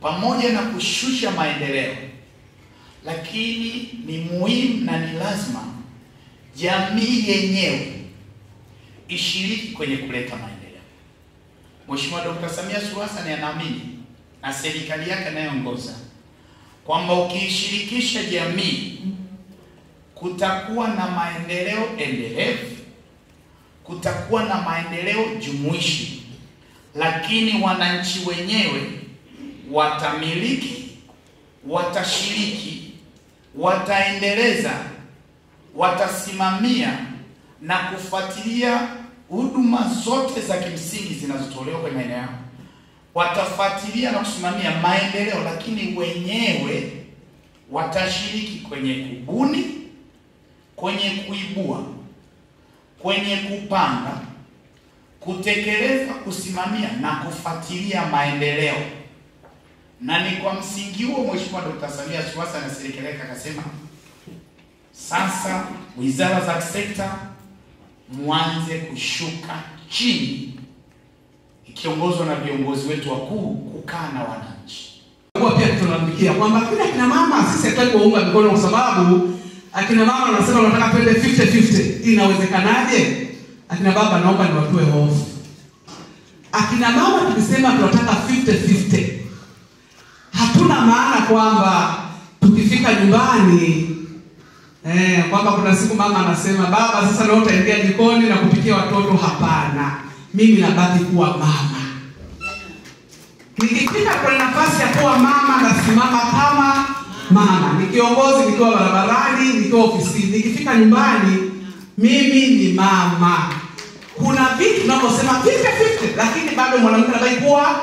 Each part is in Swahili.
pamoja na kushusha maendeleo, lakini ni muhimu na ni lazima jamii yenyewe ishiriki kwenye kuleta maendeleo. Mheshimiwa Dr. Samia Suluhu Hassan anaamini na serikali yake anayoongoza kwamba ukiishirikisha jamii kutakuwa na maendeleo endelevu, kutakuwa na maendeleo jumuishi, lakini wananchi wenyewe watamiliki, watashiriki, wataendeleza, watasimamia na kufuatilia huduma zote za kimsingi zinazotolewa kwenye maeneo yao. Watafuatilia na kusimamia maendeleo, lakini wenyewe watashiriki kwenye kubuni, kwenye kuibua, kwenye kupanga, kutekeleza, kusimamia na kufuatilia maendeleo. Na ni kwa msingi huo Mheshimiwa Dr. Samia Suluhu Hassan na serikali yake akasema sasa wizara za sekta mwanze kushuka chini, ikiongozwa na viongozi wetu wakuu, kukaa na wananchi. Kwa pia tunalalamikia kwamba kina mama sisi hatutaki kuunga mikono kwa sababu akina mama wanasema wanataka twende 50-50. Inawezekanaje? Akina baba naomba niwatoe hofu. Akina mama tukisema tunataka 50-50, hatuna maana kwamba tukifika nyumbani kwamba kuna siku mama anasema baba sasa leo utaingia jikoni na kupikia watoto. Hapana, mimi nabaki kuwa mama. Nikifika kwenye nafasi ya kuwa mama nasimama kama mama. Ni kiongozi nikiwa barabarani, nikiwa ofisini, nikifika nyumbani mimi ni mama. Kuna vitu tunaposema 50-50, lakini bado mwanamke anabaki kuwa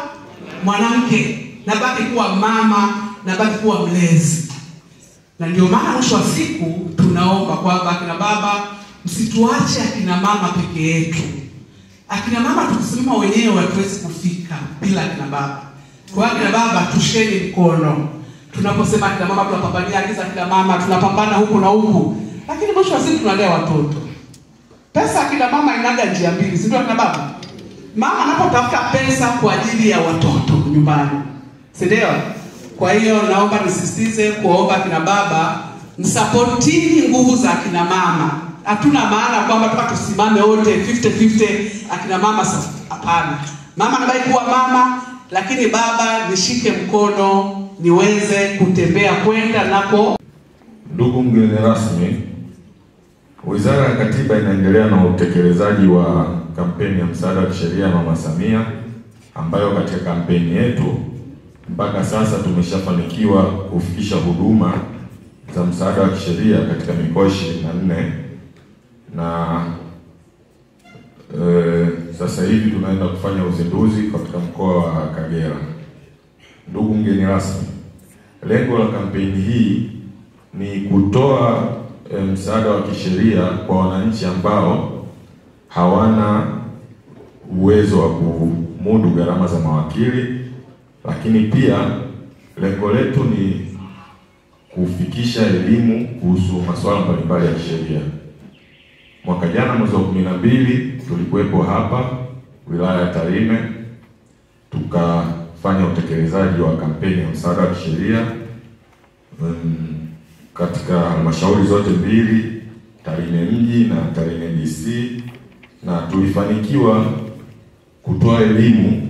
mwanamke, nabaki kuwa mama, nabaki kuwa mlezi. Na ndio maana mwisho wa siku tunaomba kwamba akina baba msituache akina mama peke yetu. Akina mama tukisimama wenyewe hatuwezi kufika bila akina baba. Kwa akina baba tusheni mkono. Tunaposema akina mama tunapambania haki za akina mama, tunapambana huku na huku, lakini mwisho wa siku tunalea watoto. Pesa akina mama inaga njia mbili, si ndio akina baba? Mama anapotafuta pesa kwa ajili ya watoto nyumbani, si ndio? Kwa hiyo naomba nisisitize kuomba akina baba msupportini nguvu za akina mama. Hatuna maana kwamba tusimame wote 50-50 akina mama, hapana. Mama anabaki kuwa mama, lakini baba nishike mkono niweze kutembea kwenda nako. Ndugu mgeni rasmi, Wizara ya Katiba inaendelea na utekelezaji wa kampeni ya msaada wa kisheria Mama Samia, ambayo katika kampeni yetu mpaka sasa tumeshafanikiwa kufikisha huduma za msaada wa kisheria katika mikoa 24 na sasa hivi tunaenda kufanya uzinduzi katika mkoa wa Kagera. Ndugu mgeni rasmi, lengo la kampeni hii ni kutoa msaada wa kisheria kwa wananchi ambao hawana uwezo wa kumudu gharama za mawakili, lakini pia lengo letu ni kufikisha elimu kuhusu masuala mbalimbali ya kisheria. Mwaka jana mwezi wa 12 tulikuwepo hapa wilaya ya Tarime, tukafanya utekelezaji wa kampeni ya msaada wa kisheria katika halmashauri zote mbili, Tarime mji na Tarime DC, na tulifanikiwa kutoa elimu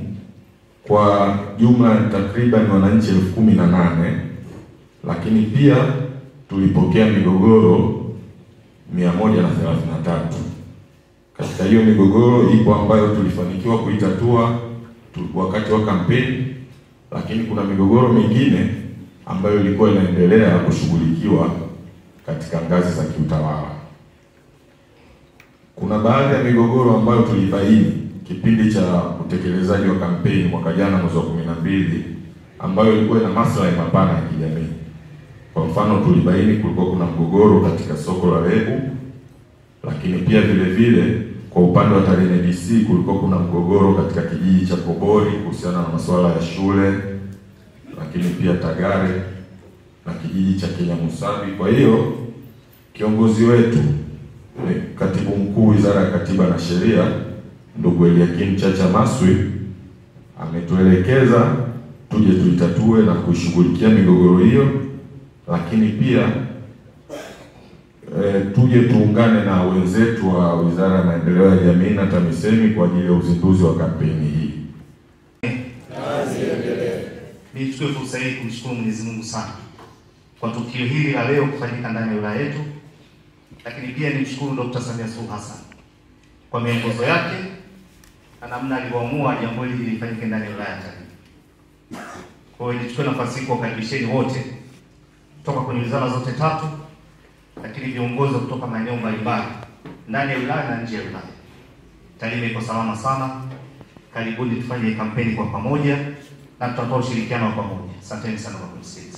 kwa jumla takriban wananchi 18,000, lakini pia tulipokea migogoro 133. Katika hiyo migogoro ipo ambayo tulifanikiwa kuitatua wakati wa kampeni, lakini kuna migogoro mingine ambayo ilikuwa inaendelea kushughulikiwa katika ngazi za kiutawala. Kuna baadhi ya migogoro ambayo tulibaini kipindi cha utekelezaji wa kampeni mwaka jana mwezi wa 12 ambayo ilikuwa ina maslahi mapana ya kijamii. Kwa mfano, tulibaini kulikuwa kuna mgogoro katika soko la Lebu, lakini pia vile vile kwa upande wa Tarime DC kulikuwa kuna mgogoro katika kijiji cha Kobori kuhusiana na masuala ya shule, lakini pia Tagare na kijiji cha Kinyamusabi. Kwa hiyo kiongozi wetu Katibu Mkuu Wizara ya Katiba na Sheria ndugu Eliakim Chacha Maswi ametuelekeza tuje tuitatue na kuishughulikia migogoro hiyo, lakini pia tuje tuungane na wenzetu wa Wizara ya Maendeleo ya Jamii na TAMISEMI kwa ajili ya uzinduzi wa kampeni hii. Nichukue fursa hii kumshukuru Mwenyezi Mungu sana kwa tukio hili la leo kufanyika ndani ya wilaya yetu, lakini pia nimshukuru Dr. Samia Suluhu Hassan kwa miongozo yake na namna alivyoamua jambo hili lifanyike ndani ya wilaya ya Tarime. Kwa hiyo nichukue nafasi hii kuwakaribisheni wote kutoka kwenye wizara zote tatu, lakini viongozi kutoka maeneo mbalimbali ndani ya wilaya na nje ya wilaya. Tarime iko salama sana. Karibuni tufanye kampeni kwa pamoja na tutatoa ushirikiano wa pamoja. Asanteni sana kwa kunisikia.